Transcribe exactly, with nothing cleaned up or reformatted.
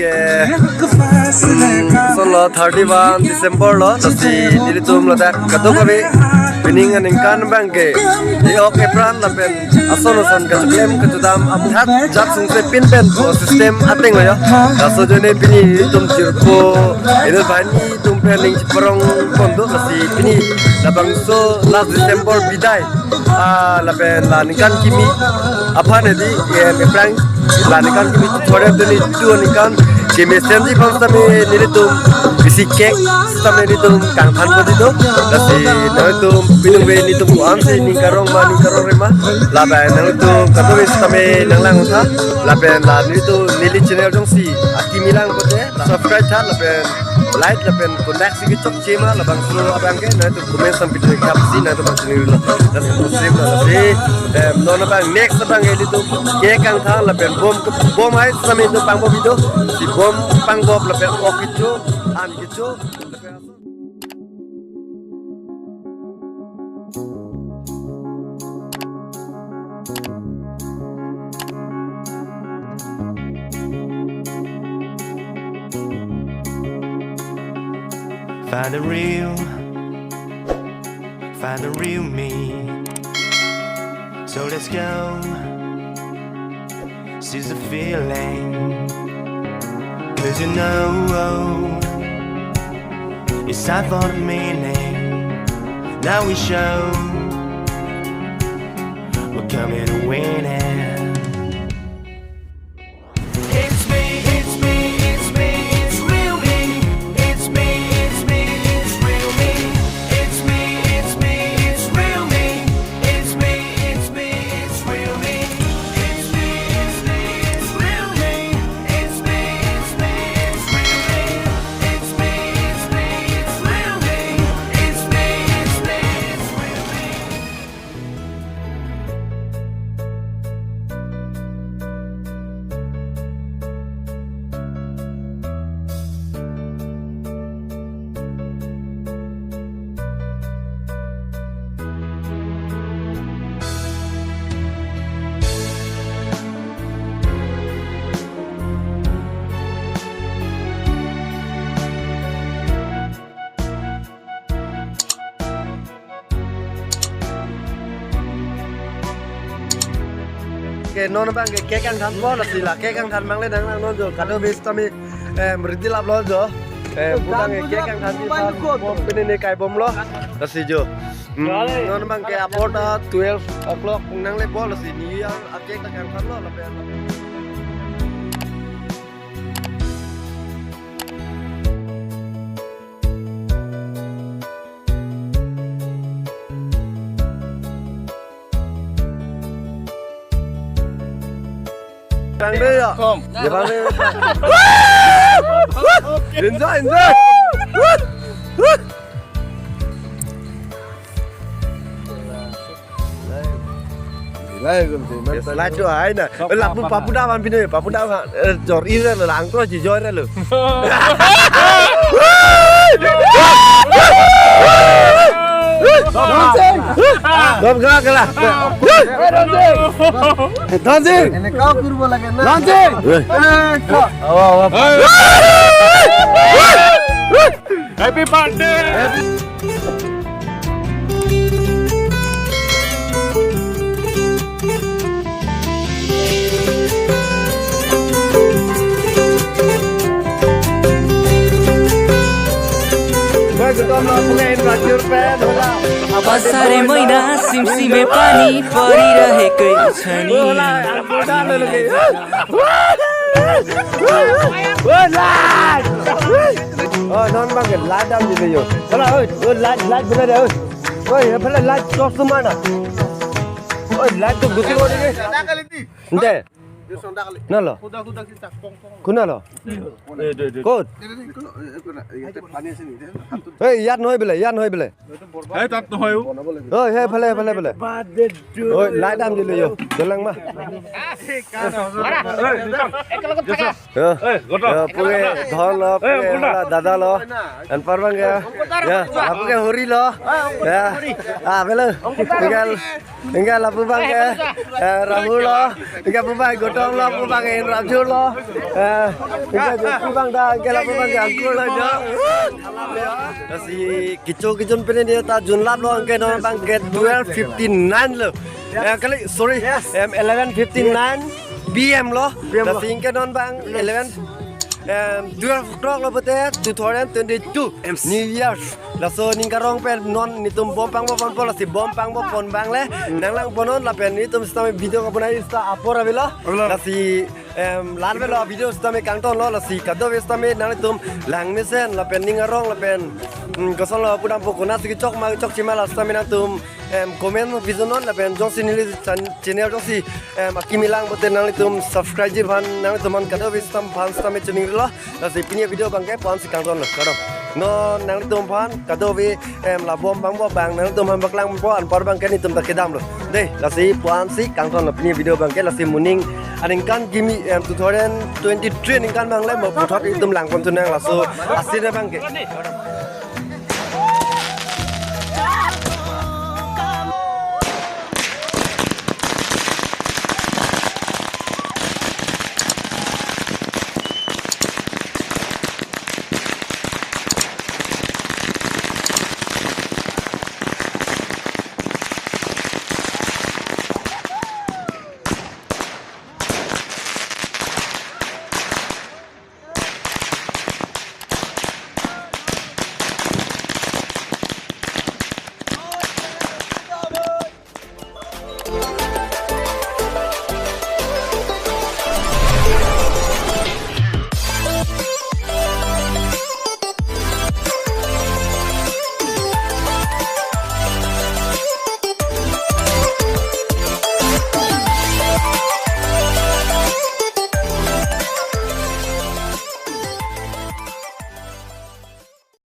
Ke, solo thirty-one December lo, lasi nelitum ladak kadokave pining aningkan abang ke, e-ok epran lapen ason ason kachiklem kachidam amuthat jat sungse pinpen po system ateng lo ya. Laso ajoine pini nelitum jirpo, inut banghini atum pen ning chiparong pon do, lasi pini labangso last December bidai, ah, lapen la ningkan kimi aphan edi, eh, epran la ningkan kimi chore duni tu ningkan kimi senji pam sitame nelitum isi cake sitame nelitum kangthan pon di do. Lasi nangtum piningve nelitum ko-ansi ning karong ma ning karong re ma, lapen nangtum kadokave sitame nanglang tha, lapen la nelitum neli channel jongsi akimi lang pote subscribe tha lapen like lapen contact si kechokche ma labangso abang ke nangtum comment sitame pidun kap si nangtum pachini lo. Lasi, lasi, em, non abang next abang ke nelitum cake kangthan lapen bom bom hai sitame nelitum pangbo video, si bom pangbo lapen ok kecho an kecho. Find the real, find the real me. So let's go. Seize the feeling. 'Cause you know it's time for the meaning. Now we show we're coming to win it. It's me, it's me, it's me, it's real me. It's me, it's me, it's real me. It's me, it's me, it's real me. It's me, it's me, it's real me. It's me, it's me, it's real me. It's me, it's me, it's real me. It's me, it's me, it's real me. It's me, it's me, it's real me. Ke non abang ke cake kangthan po, lasi la cake kangthan abang le nanglang non jo, kadokave sitame, em, ready lap lo jo. Em, abang ke cake kangthan di pan, bom pini ne kai bom lo, lasi jo. Hmm, non abang ke apor ta twelve o'clock nangle po, lasi ni ya a cake ta kangthan lo lapen. Bang deh ya. Kom. Ya, bang deh. Enjoy, enjoy. Bilai gum sih, man. Slide do hai na. Eh, lapu papu da man pine, papu da man. Eh, jor ira lo, lang terus ji jor lo. Dancing. Dom gala gala. Dancing. Ini kau kurbo lagi na. Dancing. Eh, kau. Awa, awa. Happy birthday! Pasare moina simsime pani pari rahe kai chhani. Oh, non bang ke light damji le jo. Hala, oi, oi, light, light bela de, oi. Oi, ye bela light torch tu mana? Oi, light tu guti ko de. Nde. Nalo. Kuna lo. Kot. Hey, ইয়াত নহয় বোলে, ইয়াত নহয় বোলে। Hey, তাত নহয় অ। Oi, hey, phale, phale, phale. Oi, light damji le jo. Jalang ma. Hey, Goto. Ya, puke Dhon lo, puke hala dada lo. Anpar bang ya. Ya, puke Hori lo. Ya. Ah, belo. Tinggal, tinggal lapu bang ya. Eh, Rahul lo. Tinggal pu bang Goto. Lapu abang en rapjurlo. Eh, anke jun pu abang ta, anke lapu abang ke angkur lo jo. Lasi kecho kejun pen ta junlaplo, anke non abang ke twelve fifty-nine lo. Eh, kali, sorry. Em, eleven fifty-nine P M lo. P M lo. Lasi anke non abang eleven, em, twelve o'clock lo pute two thousand twenty-two New Year. Laso ning karong pen non nelitum bom pangbo ponpo, lasi bom pangbo pon abang le nang langpon non lapen nelitum sitame video kaponai sita apor avelo. Avelo. Lasi, em, la-an avelo, video sitame kangtonlo, lasi kadokave sitame nanglitum langmesen lapen ning arong lapen, mm, kosonlo pudampo, konatsi kechok ma kechokche ma la sitame nangtum, em, comment pijon non lapen jongsi neli chan-, channel jongsi, em, akimi lang pute nanglitum subscribe ji aphan, nanglitum aphan kadokave sitam aphan sitame choningrilo. Lasi pini video abang ke puansi kangtonlo, kardom. Non nanglitum aphan kadokave, em, la bom pangbo abang nanglitum aphan paklangpo, anpar abang ke nelitum ta kedamlo. Dei, lasi puansi kangtonlo pini video abang ke, lasi moning aningkan kimi, em, two thousand twenty-three aningkan abang le mo puthot itum langpon tunang laso asin abang ke.